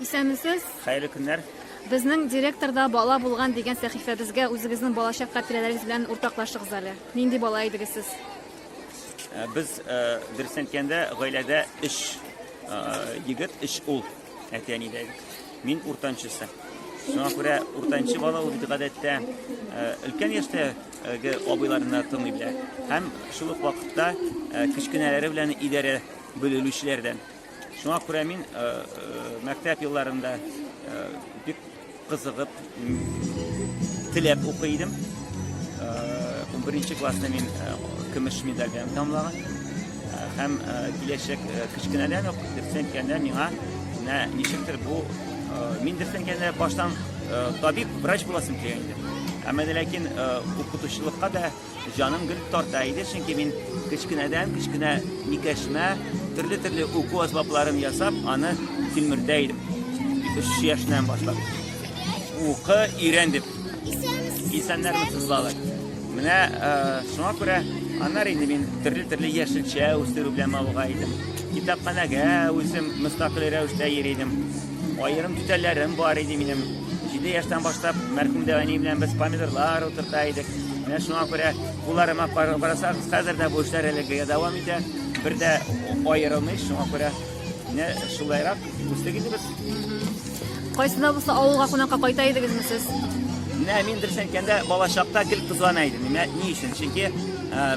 Исәнмесез. Хәерле көннәр. Безнең директорда бала булган дигән сәхифәбезгә үзегезнең балачак хатирәләрегез белән уртаклашыгыз әле. Нинди бала идегез сез? Э, без, э, дөресен әйткәндә, гаиләдә өч э, егет, өч ул әти-әнидә идек. Мин уртанчысы. Шуңа күрә уртанчы бала ул бит гадәттә өлкән яшьтәге абыйларына тыңлый белә. Һәм шул ук вакытта кечкенәләре белән идарә бүлелүчеләрдән. Шуңа күрә мин мәктәп елларында бик кызыгып, теләп укый идем. 11 классны мин көмеш медаль белән тәмамлаган. Һәм киләчәк кечкенәдән үк дөресен әйткәндә миңа менә ничектер бу мин дөресен әйткәндә баштан табиб, врач буласым килгән иде. Әмма дә ләкин укытучылыкка да Җаным гел тарта иде, чөнки мин кечкенәдән кечкенә микәшмә төрле-төрле уку әсбапларын ясап, аны тилмертә идем. Өч яшеннән башлап. Укы, өйрән дип. Исәннәрмесез, балалар. Менә э, шуңа күрә аннары инде мин төрле-төрле яшелчә үстерү белән мавыга идем. Китапханәгә үзем мөстәкыйль рәвештә йөри идем. Аерым түтәлләрем бар иде минем. 7 яшьтән башлап мәрхүм дәү әни белән без помидорлар утырта идек. Менә шуңа күрә кулларыма карасагыз, хәзер дә бу эшләр әлегә дәвам итә. Бер дә аерылмый, шуңа күрә менә шулайрак үстек инде без. Кайсында булса авылга кунакка кайта идегезме сез? Менә мин дөресен әйткәндә, балачакта гел кызгана идем. Менә ни өчен? Чөнки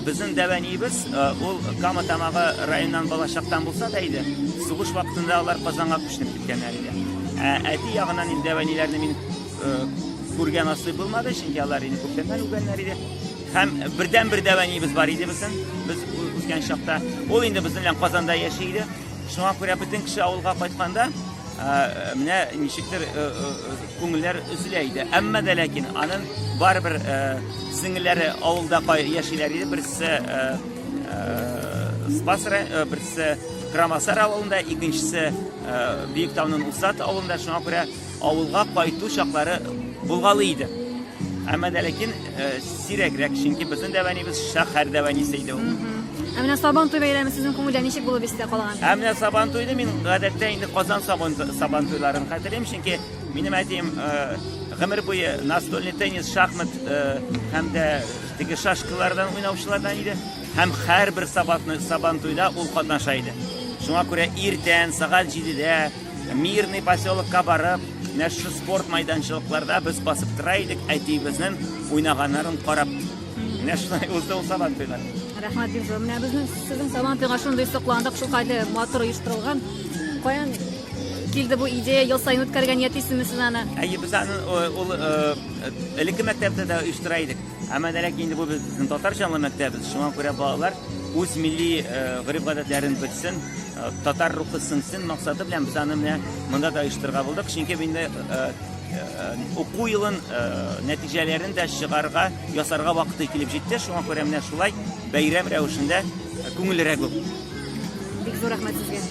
безнең дәү әниебез, ул Кама Тамагы районыннан балачактан булса да иде, сугыш вакытында алар Казанга күченеп киткәннәр иде. Ә әти ягыннан инде дәү әниләрне мин күргән насыйп булмады, чөнки алар инде күптәннән үлгәннәр иде. Һәм бердән-бер дәү әниебез бар иде безнең, без үскән чакта. Ул инде безнең белән Казанда яши иде. Шуңа күрә бөтен кеше авылга кайтканда, менә ничектер күңелләр өзелә иде. Әмма дә ләкин аның барыбер сеңелләре авылда яшиләр иде. Берсе Спас, берсе Крамасар авылында, икенчесе Биектауның Усат авылында. Шуңа күрә авылга кайту чаклары булгалый иде. Әмма дә ләкин сирәгрәк, чөнки безнең дәү әниебез шәһәр дәү әнисе иде ул. Ә менә Сабан туй бәйрәме сезнең күңелдә ничек булып истә калган? Ә менә Сабан туйны мин гадәттә инде Казан Сабан, Сабан туйларын хәтерлим, чөнки минем әтием гомер буе настольный теннис, шахмат һәм дә теге шашкалардан уйнаучылардан иде. Һәм һәрбер сабатны Сабан туйда ул катнаша иде. Шуңа күрә иртән сәгать 7-дә Мирный поселокка барып, менә шушы спорт майданчылыкларда без басып тора идек, әтиебезнең уйнаганнарын карап. Менә шулай узды ул Сабан туйлар. Рәхмәт бик зур. Менә безнең сезнең Сабан туйга шундый сокландык, шулкадәр матур оештырылган. Каян килде бу идея? Ел саен үткәрергә ниятлисезме сез аны? Әйе, без аны ул элекке мәктәптә дә оештыра идек. Әмма дә ләкин инде бу безнең татар җанлы мәктәбебез. Шуңа күрә балалар үз милли гореф-гадәтләрен белсен, татар рухы сеңсен максаты белән без аны менә монда да оештырырга булдык. Чөнки инде уку елын нәтиҗәләрен дә чыгарырга, ясарга вакыты килеп җитте. Шуңа күрә менә шулай бәйрәм рәвешендә күңеллерәк булды. Бик зур рәхмәт сезгә.